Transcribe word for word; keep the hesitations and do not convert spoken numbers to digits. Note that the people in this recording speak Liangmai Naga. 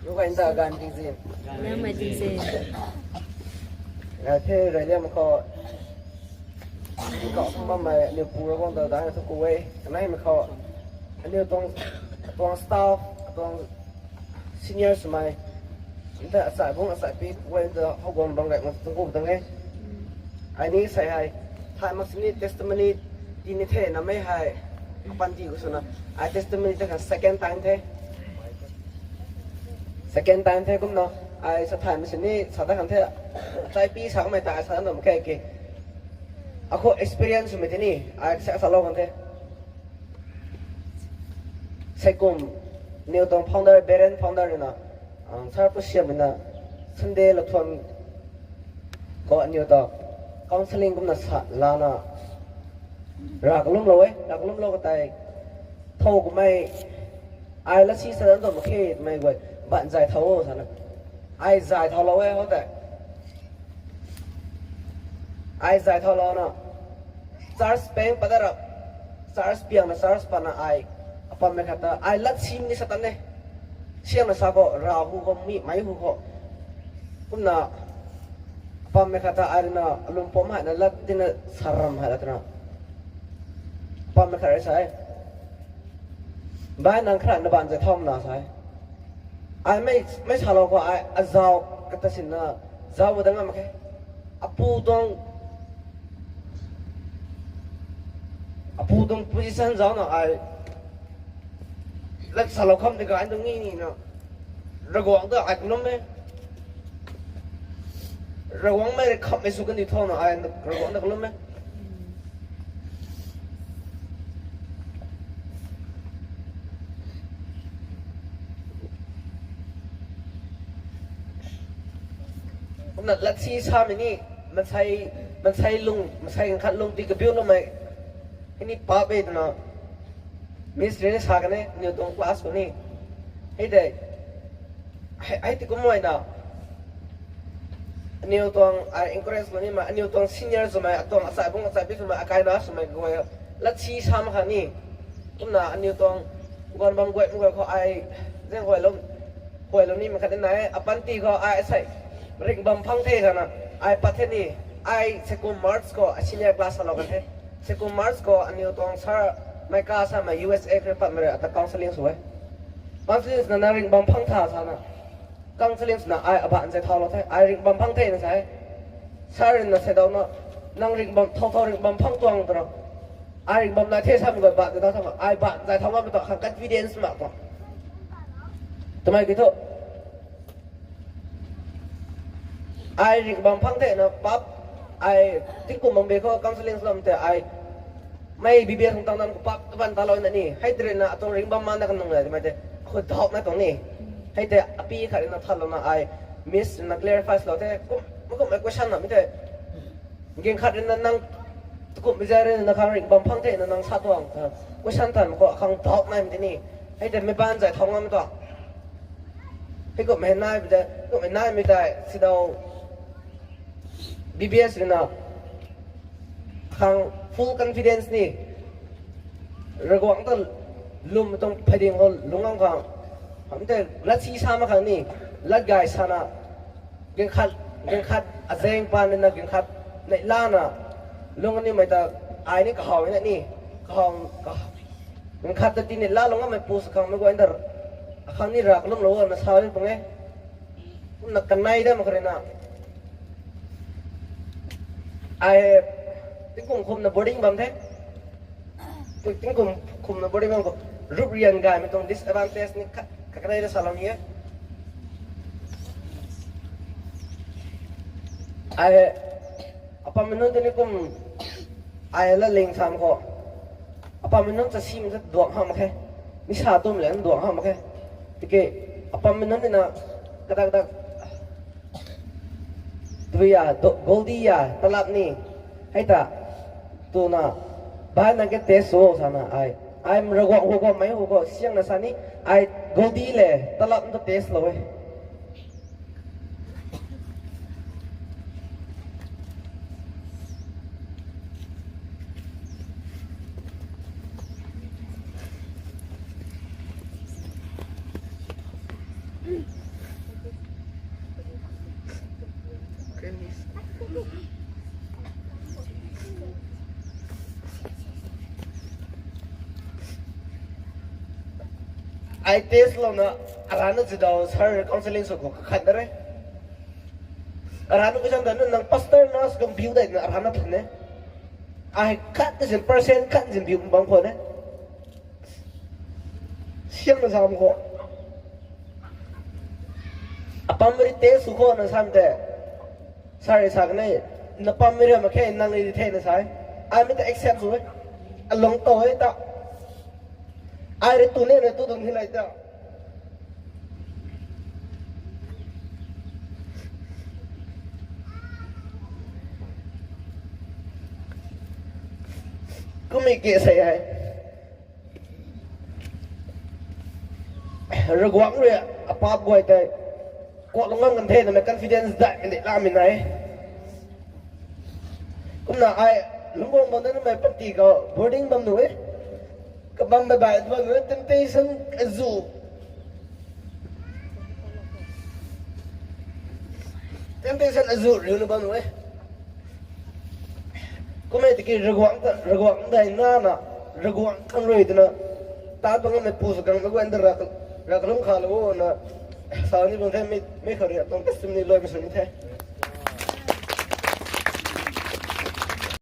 Gu anda gan di zi. Namai di zi. Rai the rai liam ko. Ko kumba mai niu pu ra wang da da tu ku wei. Kanai mai ko. Aniu tuang, tuang staff, tuang senior sumai. Nta asai bung asai pi wei da hau guang bang rai ma tu ku dang e. Ai ni sai hai. Thai mak sini testimony di ni the na mai hai. Apan di ku suna. Ai testimony ta kan second time the. Second time the kumna, ai sa thai masini sa da kan the, chai pi sa mai ta sa da kai ke. Akhu experience mai tini, ai sa sa lo kan the. Saikum, niu tuang founder, Beren founder ni na, ang sar pu siam na, Sunday lo thuan ko niu tuang counseling kumna sa la na, ra kalum lo e, ra kalum lo katai, thau kumai, Ai ladsi sa dan tu makhe mai goi, ban zai thao sana. Ai zai thao lo e, hote. Ai zai thao lo na. Church peng pada ra. Church piang na church pana ai. Apam mai khat ta, ai ladsi mini Satan ne. Siang na sa ko, ra hu ko, mi mai hu ko. Kumna, apam mai khat ta ai na, alum pom hai na, lad tina saram hai lad tina. Apam mai khat rai sai. Bai nang khara na ban zai thao na sai. Ai mai, mai salo ko ai azao kata sin na zao da ngam khe. Apu tuang, apu tuang position zao na ai. Lad salo kham de ga ai dung ngi ni na. Rawang da ai kalum me. Rawang mai re kham me su kan di thao na ai Rawang da kalum me. Kumna ladsi sa mini, mansai, mansai lung, mansai khat lung di kabiu lung mai. Ini pa be tuna. Miss Rene sa kane, niu tuang class ko ni. Hei de. Hai, hai ti kum mai na. Aniu tuang, ah, encourage mani ma, aniu tuang senior sumai, atuang achai bung achai pi sumai, akai na sumai goi. Ladsi sa ma kha ni. Kumna aniu tuang, guan bam goi, goi ko ai, zeng goi lom. Khuailu ni makhat nai, apanti ko ai sai, ringbam phang the kana, ai pathe ni, ai second March ko, a senior class alo kathe. Second March ko, aniu tuang sir, mai ka sa mai U S A kre pat mere ata counseling su e. Counseling na na ringbam phang tha sana. Counseling na ai aban zai thao lo the, ai ringbam phang the na sai. Sir na sai dao na, nang ringbam thao thao ringbam phang tuang tro. Ai ringbam na the sam go ba da thao, ai ba zai thao ma to khang confidence ma to. Tamai ki to. Ai ringbam phang the na pap, ai tingkum bang be ko counseling lam the ai. Mai B B S hung tang dan ko pap taban talo na ni. Hai tre na atong ringbam ma na kanung na mai the. Khu dok na tong ni. Hai the api khat na thalo na ai. Miss na clarify lo the. Kum, kum mai question na mi the. Ging khat rin na nang tukum biza rin na khang ringbam phang the na nang sa tuang. Question tan ko khang dok nai mi ni. Hai de mi ban zai thong am to. Hai ko mai nai biza, ko mai nai mi tai sidao. B B S rin na khang full confidence ni. Rawang ta lum tong phading ho lung am khang. Ham te ladsi sa ma khang ni. Lad gai sana. Gingkhat, gingkhat, azeng pan na gingkhat, nei lana, lung ni mai ta, ai ni kahao na ni, kahao, ka, gingkhat ta tini la lung mai pu sa khang mai guan dar, akhang ni rak lung lo na sa ni pung e, na kanai da ma kare na, ai, tingkum khum na boarding bam the. Ting, tingkum khum na body bang ko. Rup rian gai mi tong disadvantage ni khat, khat kadai da salong ye. Ai, apam minun tini kum, ai la ling sam ko. Apam minun ta sim ta duak ham khe. Nisa tum le duak ham khe. Tiki, apam minun ni na, kadak kadak. Tui ya, do, Goldie ya, talap ni. Hai ta, tuna, ba nang ke test so sana ai. Ai mragok huko, mai huko, siang na sani, ai Goldie le, talap nto test lo eh. Ai test lona, araniu chidao sir counselling su kho kakhat dare. Araniu question tadniu nang pastor na sugam biu dai na araniu thanne. Ai khat sin percent khat sin biu bam khone. Siang na sam kho. Apam ri test su kho na sam te. Sir, sa kane, napam mira makhe nang ri the na sai. Ai mi ta accept su-e. Alung tao-e ta. Ai ri tune na tudun hilai ta. Kumi ke sai hai. Ravguangc ri apap guai tai. Kuak lungam kan the namai confidence dai mide la minai. Kumna ai lungwang bamda namai pati ga boarding bamnu-e. Kabam baibai bamnu-e temptation azu. Temptation azu riuniu bamnu-e. Kumme tiki Ravguangc ta, Ravguangc dai nana, Ravguangc kangrui tana, ta bang ne pusu kang nagu anda ra, ra kalum kha lo na, sani bang the mi, mi khari atong testimony loi misun the.